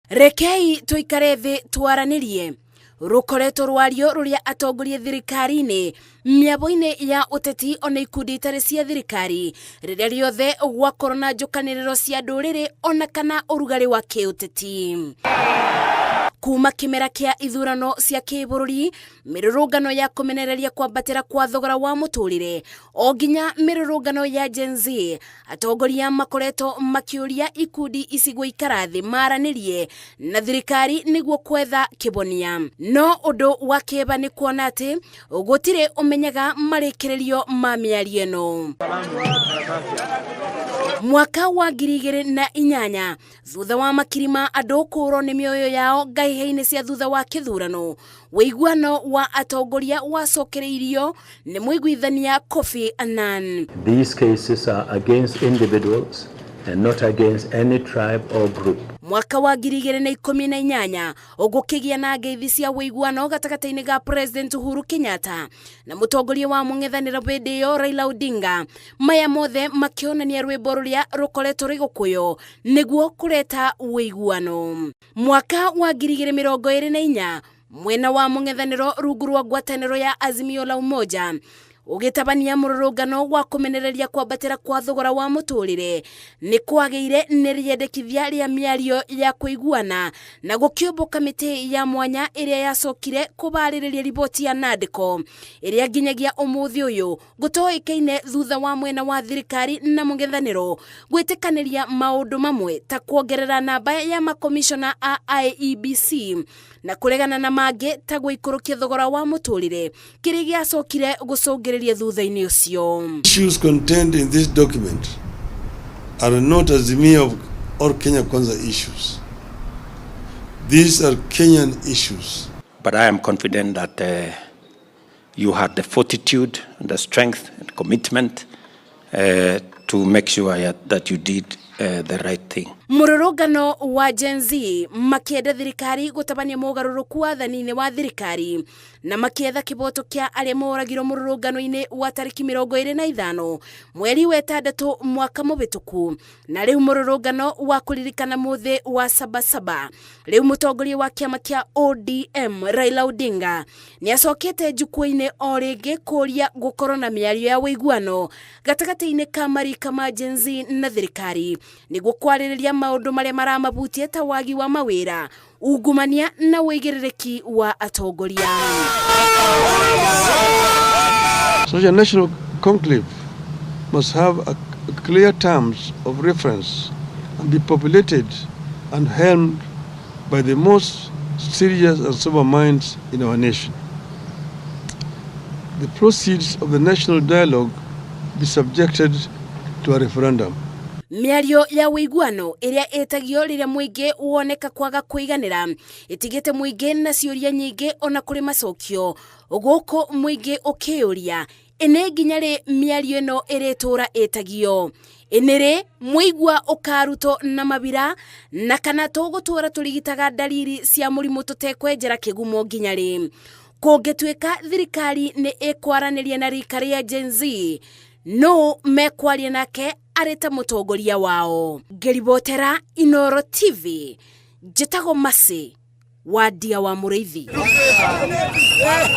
Rekei tũikare thĩ twaranĩrie. Rũkoretwo rwario rũrĩa atongoria thirikari-inĩ, mĩago-inĩ ya ũteti ona ikundi itarĩ cia thirikari, rĩrĩa rĩothe gwakorwo na njũkanĩrĩro cia ndũrĩrĩ ona kana ũrugarĩ wa kĩũteti. Kuma kĩmera kĩa ithurano cia kĩbũrũri, mĩrũrũngano ya kũmenereria kwambatĩra kwa thogora wa mũtũrĩre, o nginya mĩrũrũngano ya Gen Z, atongoria makoretwo makĩũria ikundi ici gũikara thĩ maranĩrie na thirikari nĩguo kwetha kĩbonia. No ũndũ wa kĩeba nĩ kuona atĩ gũtirĩ ũmenyaga marĩkĩrĩrio ma mĩario ĩno. Mwaka wa 2008, thutha wa makiri ma andũ kũũrwo nĩ mĩoyo yao ngahĩha-inĩ cia thutha wa kĩthurano, ũiguano wa atongoria wacokereirio nĩ mũiguithania Kofi Annan. These cases are against individuals and not against any tribe or group. Mwaka wa 2018 ũgũkĩgĩa na ngeithi cia ũiguano gatagatĩ-inĩ ga President Uhuru Kenyatta na mũtongoria wa mũng'ethanĩro hĩndĩ ĩyo Raila Odinga. Maya mothe makĩonania rwĩmbo rũrĩa rũkoretwo rũgĩkũywo nĩguo kũreta ũiguano. Mwaka wa 2024, mwena wa mũng'ethanĩro rungu rwa ngwatanĩro ya Azimio la Umoja ũgĩtabania mũrũrũngano wa kũmenereria kwambatĩra kwa thogora wa mũtũrĩre, nĩ kwagĩire nĩ rĩendekithia rĩa mĩario ya kũiguana na gũkĩũmbwo kamĩtĩ ya mwanya ĩrĩa yacokire kũbarĩrĩria riboti ya Nandĩko ĩrĩa nginyagia ũmũthĩ ũyũ gũtoĩkaine thutha wa mwena wa thirikari na mũng'ethanĩro gwĩtĩkanĩria maũndũ mamwe ta kuongerera namba ya makomishona a IEBC na kũregana na mangĩ ta gũikũrũkia thogora wa mũtũrĩre, kĩrĩa gĩacokire gũcũngĩrĩria thutha-inĩ ũcio. Issues contained in this document are not Azimio or Kenya Kwanza issues. These are Kenyan issues. But I am confident that you had the fortitude and the strength and commitment to make sure that you did the right thing. Mũrũrũngano wa Gen Z makĩenda thirikari gũtabania mũgarũrũku wathani-inĩ wa thirikari na makĩetha kĩboto kĩa arĩa moragirwo mũrũrũngano-inĩ wa tarĩki 25 mweri wa 6 mwaka mũhĩtũku, na rĩu mũrũrũngano wa kũririkana mũthĩ wa Sabasaba. Rĩu mũtongoria wa kĩama kĩa ODM Raila Odinga nĩ acokete jukwaa-inĩ o rĩngĩ kũria gũkorwo na mĩario ya ũiguano gatagatĩ-inĩ ka marika ma Gen Z na thirikari nĩguo kwarĩrĩria maũndũ marĩa maramabutie ta wagi wa mawĩra, ungumania na ũigĩrĩrĩki wa atongoria. Such a national conclave must have a clear terms of reference and be populated and helmed by the most serious and sober minds in our nation. The proceeds of the national dialogue be subjected to a referendum. Mĩario ya ũiguano ĩrĩa ĩtagio rĩrĩa mũingĩ woneka kwaga kũiganĩra ĩtigĩte mũingĩ na ciũria nyingĩ ona kũrĩ macokio, gũkũ mũingĩ ũkĩũria ĩnĩ nginya rĩ mĩario ĩno ĩrĩtũra ĩtagio, ĩnĩ rĩ mũigua ũkarutwo na mabira, na kana tũgũtũra tũrigitaga ndariri cia mũrimũ tũtekwenjera kĩgumo nginya rĩ. Kũngĩtuĩka thirikari nĩ ĩkwaranĩria na rika rĩa Gen Z, no mekwaria nake arĩ ta mũtongoria wao. Ngĩribotera Inoro TV, njĩtagwo Mercy Wandia wa Mũrĩithi.